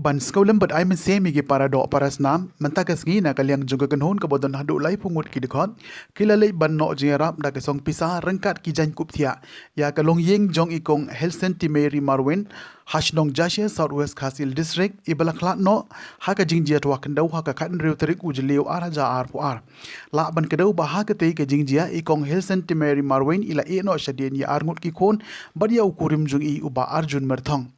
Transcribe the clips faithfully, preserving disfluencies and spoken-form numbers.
Ban sngewlem bad ai mynsiem ïa ki para doh para snam, mynta ka sngi na ka liang jong ka kynhun kaba don haduh laiphew ngut ki dkhot, ki la leit ban noh jingïarap da ka song pisa ryngkat ki jaiñkup thiah ïa ka longïing jong i kong Helsen Timeri Marwin, ha shnong Jashiar, South West Khasi Hills District, iba la khlad noh ha ka jingjia twa khyndew ha ka khathynriew tarik u Jylliew ar hajar arphew ar. Lah ban kdew ba ha katei ka jingjia i kong Helsen Timeri Marwin i la ïeh noh shadien ïa arngut ki khun bad ïa u kurim jong i u Bah Arjun Marthong.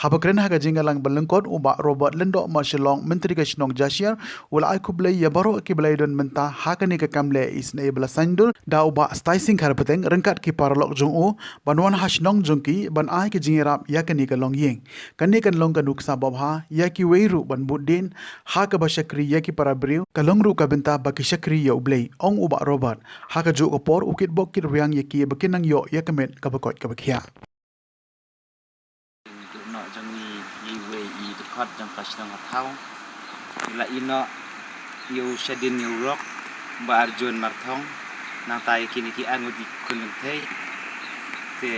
Haba kren ha ka jingïalang ba lyngkot, u Bah Robert Lyngdoh Marshallong, Myntri ka shnong Jashiar, u la ai khublei ïa baroh kiba la ïadon bynta ha kane ka kam leh isynei ba la saiñdur da u Bah Staising Kharpateng ryngkat ki paralok jong u ban wan ha shnong jong ki ban ai ka jingïarap ïa kane ka longïing. Kane kan long ka nuksa babha ïa kiwei ruh ban bud dien ha kaba shakri ïa ki para briew, ka long ruh ka bynta ba ki shakri ïa U Blei, ong u Bah Robert. Ha kajuh ka por u kitbok kitrwiang ïa ki ba kin nang ïoh ïa ka met kaba koit kaba khiah. Duh noh jong ngi iwei i dkhot jong ka shnong Hathaw. I la ïeh noh ïa u shadien ïa u lok, Bah Arjun Marthong. Nangta ïa kine ki arngut ki khun kynthei. Te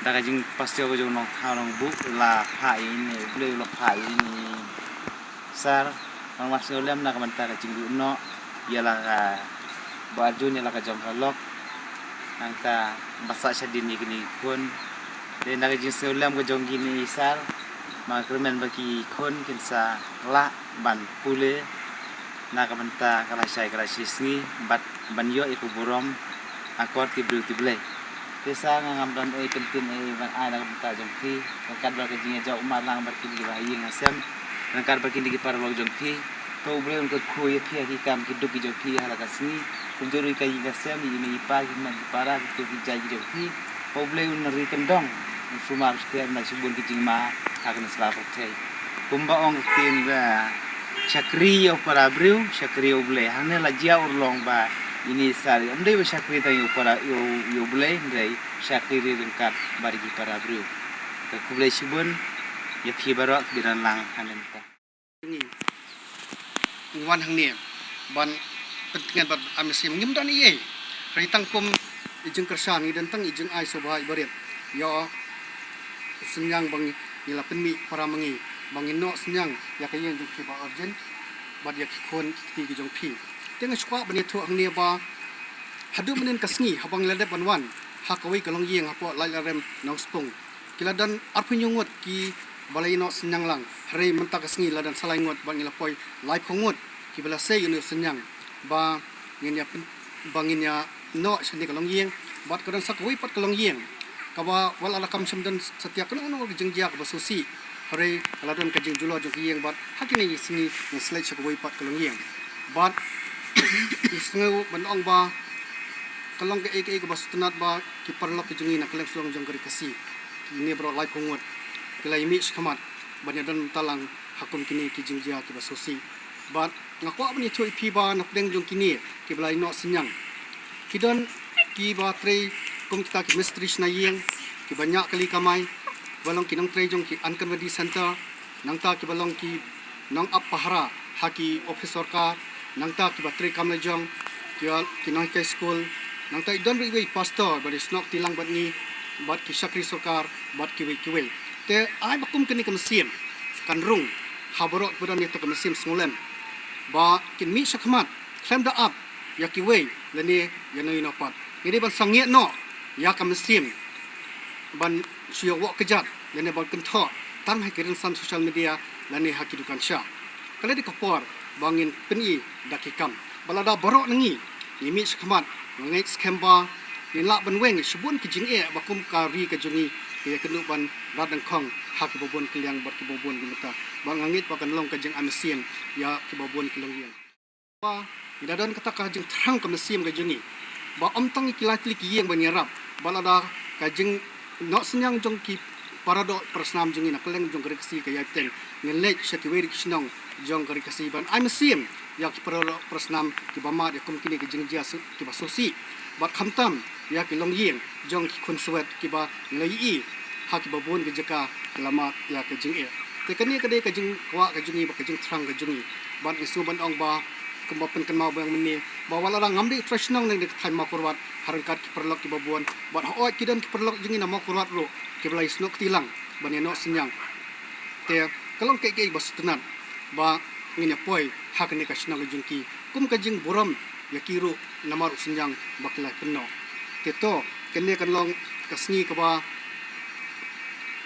da ka jingpastor ka jong u Nongthaw Nongbuh, la phah ïa ine, U Blei u la phah ïa ine i Sar, nang wan sngewlem na ka bynta ka jingduh noh ïa la ka Bah Arjun, ïa la ka jong ka lok. Nangta ba sah shadien ïa kine ki khun. Te na ka jingsngewlem ka jong kine i Sar, ma kyrmen ba ki khun kin sa lah ban pule na ka bynta ka lashai ka lashisngi bad ban ïoh ïa ka burom akor ti briew ti Blei. Te sa nga ngam don ei kyntien ei ban ai na ka bynta jong phi, ryngkat bad ka jingïajaw ummat lang bad kine kiba ha ïing ha sem, ryngkat bad kine ki paralok jong phi. To U Blei un kyrkhu ïa phi ha ki kam ki duk ki jong phi ha la ka sngi. Kumjuh ruh ïa ka ïing ka sem, ïa i mei i pa, ki kmie ki para, ki kti ki jait ki jong phi. To U Blei un ri kyndong, un sumar skhem na shibun ki jingma ha kane ka sla pyrthei. Kumba ong ka ktien, shakri ïa u para briew, shakri ïa U Blei. Hangne la jia urlong ba ine i Sar, ym dei ba shakri tang ïa u para, ïa u, ïa U Blei, hynrei shakri ryngkat bad ki para briew. Te khublei shibun ïa phi baroh kiba don lang hangne mynta. Ngi wan hangne ban pyntngen bad ai mynsiem, ngim don ei ei. Hynrei tang kum i jingkyrshan, ngi don tang i jingai sngewbha iba rit ïa u synñiang ba ngi la pynmih para ma ngi ba ngin noh synñiang ïa ka ïing jong phi Bah Arjun bad ïa ki khun ki kti ki jong phi. Te nga shu kwah ban ïathuh hangne ba haduh mynnin ka sngi haba ngi la dep ban wan ha kawei ka longïing hapoh Laitarem Nongspung, ki la don arphew hynñiew ngut kiba la ïeh noh synñiang lang. Hynrei mynta ka sngi la don sa lai ngut bad ngi la poi laiphew ngut kiba la sei ïa u synñiang ba ngin ïa pyn-, ba ngin ïa noh shane ka longïing. Bad ka don sa kawei pat ka longïing kaba wat la kam shym don satia kano kano ka jingjia kaba sngewsih, hynrei ka la don ka jingjulor jong ka ïing bad ha kine ki sngi ngin sa leit sha kawei pat ka longïing. Bad ngi sngew ban ong ba ka long kaei kaei kaba sngewtynnat ba ki paralok ki jong ngi na kylleng shnong jong ka ri Khasi, kine baroh laiphew ngut, ki la ïa mih shakhmat ban ïa don bynta lang ha kum kine ki jingjia kiba sngewsih. Bad nga kwah ban ïathuh ïa phi ba na pdeng jong kine kiba la ïeh noh synñiang, ki don kiba trei kum kita ki mistri shna ïing, kiba ñiah kali kamai, kiba long ki nongtrei jong ki Anganwadi Center, nangta kiba long ki nongap pahara ha ki ophis sorkar, nangta kiba trei kam lajong, ki, ki nonghikai skul, nangta i don ruh iwei i pastor ba dei snoh kti lang bad ngi, bad ki shakri sorkar, bad kiwei kiwei. Te ai ba kum kane ka mynsiem kan rung ha baroh kiba don ïa kata ka mynsiem sngewlem ba kin mih shakhmat khlem da ap ïa kiwei lane ïa no ïa no pat. Ngi dei ban sangeh noh ïa ka mynsiem ban shu ïa wok kjat lane ban kynthoh tang ha ki rynsan social media lane ha ki dukan sha. Ka la dei ka por ba ngin pyni da ki kam. Ba lada baroh na ngi ngi mih shakhmat, nga ngeit skhem ba ngin lah ban weng ïa shibun ki jingeh ba kum ka ri ka jong ngi ka ïa kynduh ban rat dyngkhong ha kiba bun ki liang bad kiba bun ki bynta. Ba nga ngeit ba kan long ka jingai mynsiem ïa kiba bun ki longïing. Ba ngi da don kata ka jingthrang ka mynsiem ka jong ngi ba ym tang ki lai tylli ki ïing ban ïarap, ba lada ka jingnoh synñiang jong ki para doh para snam jong ngi na kylleng jong ka ri Khasi ka ïai bteng, ngin leit sha kiwei de ki shnong jong ka ri Khasi ban ai mynsiem ïa ki para doh para snam kiba mad ïa kum kine ki jingjia kiba sngewsih, bad khamtam ïa ki longïing jong ki khun swet kiba ngi la ïohi ha kiba bun ki jaka ki la mad ïa ka jingeh. Te kane ka dei ka jingkwah ka jong ngi bad ka jingthrang ka jong ngi. Bad ngi sngewbha ban ong ba kumba pynkynmaw biang mynne ba wat la dang ngam dei u trai shnong ne ka thaiñ Mawkyrwat, ha ryngkat ki paralok kiba bun bad hooid ki don ki paralok jong ngi na Mawkyrwat ruh kiba la ïasnoh kti lang ban ïanoh synñiang. Te ka long kaei kaei ba sngewtynnat ba ngin ïa poi ha kane ka shnong ka jong ki kum ka jingburom ïa ki ruh namar u synjang ba ki la pynnoh. Te to kane kan long ka sngi kaba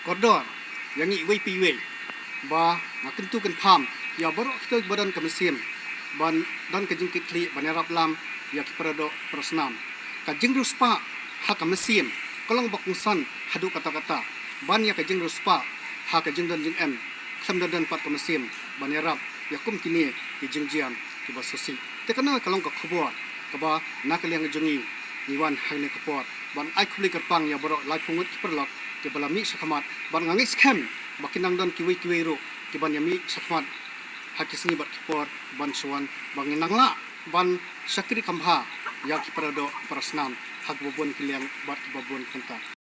kordor ïa ngi iwei pa iwei ba nga kyntu kynpham ïa baroh kito ba don ka mynsiem ban don ka jingkitkhlieh ban ïarap lang ïa ki paradoh parasnam. Ka jingriewspah ha ka mynsiem ka long ba kongsan haduh katta katta ban ïa ka jingriewspah ha ka jingdon jingem khlem da don pat ka mynsiem ban ïarap ïa kum kine ki jingjia kiba sngewsih. Te kane ka long ka khubor kaba na ka liang jong ngi ngi wan ha kane ka por ban ai khublei kyrpang ïa baroh laiphew ngut ki paralok kiba la mih shakhmat bad nga ngeit skhem ba kin nang don kiwei kiwei ruh kiban ïa mih shakhmat ha ki sngi bad ki por ban shu wan ba ngin nang lah ban shakri kham bha ïa ki paradoh parasnam ha kiba bun ki liang bad kiba bun ki bynta.